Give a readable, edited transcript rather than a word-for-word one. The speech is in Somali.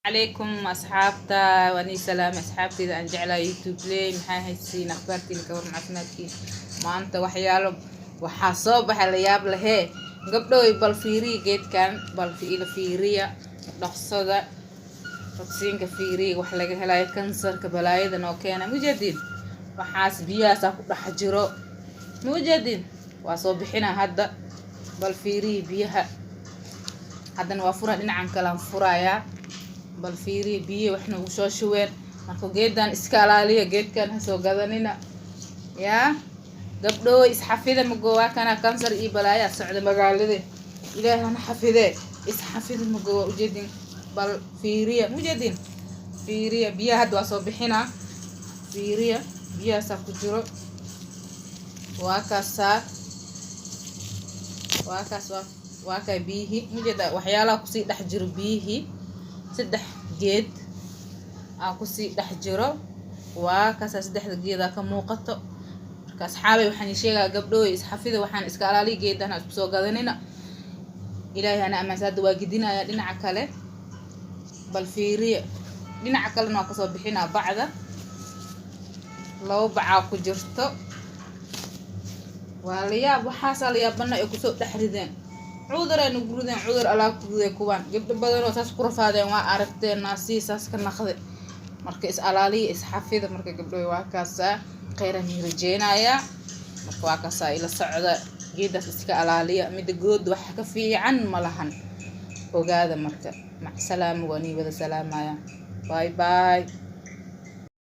Calaykum asxaabta, waan ii salaamay asxaabteyda aan jeclahay YouTube ley. Maxaa haysiin? Akhbaartiina ka waran? Caafimaadkiin? Maanta waxyaalo waxaa soo baxay la yaab lehee. Gabdhooy, bal fiiriya geedkan, bal ila fiiriya dhaqsada rogsiinka, fiiriya wax laga helayo kansarka balaayadan oo keena. Mujeedin waxaas biyahaasaa ku dhex jiro? Mujeedin? Waa soo bixina hadda. Bal fiiriya biyaha. Haddana waa fura, dhinacan kalean furayaa. Bal fiiriya biyo wax nagu soo shubeen. Marka geedan iska alaaliya, geedkan ha soo gadanina. Yaa gabdhooy, isxafida. Mago waa kana kansar iyo balaayaa socda magaalada. Ilaahi hana xafidee, isxafida. Mago waa ujeedin? Bal fiiriya, mujeedin? Fiiriya biyaha. Hadda waa soo bixinaa. Fiiriya biyahaasaa ku jiro. Waa kaasaa, waa kaas, waa kaa biyihii. Mujeeda waxyaalaha kusii dhex jiro biyihii? Saddex geed aa kusii dhex jiro. Waa kaasaa, saddexda geedaa ka muuqato. Marka asxaabay, waxaan ii sheegaa, gabdhooy, isxafida, waxaan iska alaaliya, geedana isku soo gadanina. Ilaahay hana amaansa. Hadda waa gedinayaa dhinaca kale. Bal fiiriya, dhinaca kalena waa kasoo bixinaa bacda. Labo bacaa ku jirto. Waa la yaab, waxaasaa la yaabana ay kusoo dhex rideen. Cudur ay nagu rideen, cudur alaa ku riday kuwaan. Gabdho badanoo saas ku rafaadeen waa aragteen, naasii saas ka naqde. Marka is alaaliya, isxafida. Marka gabdhoy, waa kaasaa, kheyran ii rajeynayaa. Marka waa kaasaa, ila socda. Geedaas iska alaaliya, midda good wax ka fiican ma lahan, ogaada. Marka macsalaama, waa nii wada salaamaya. Bye bye.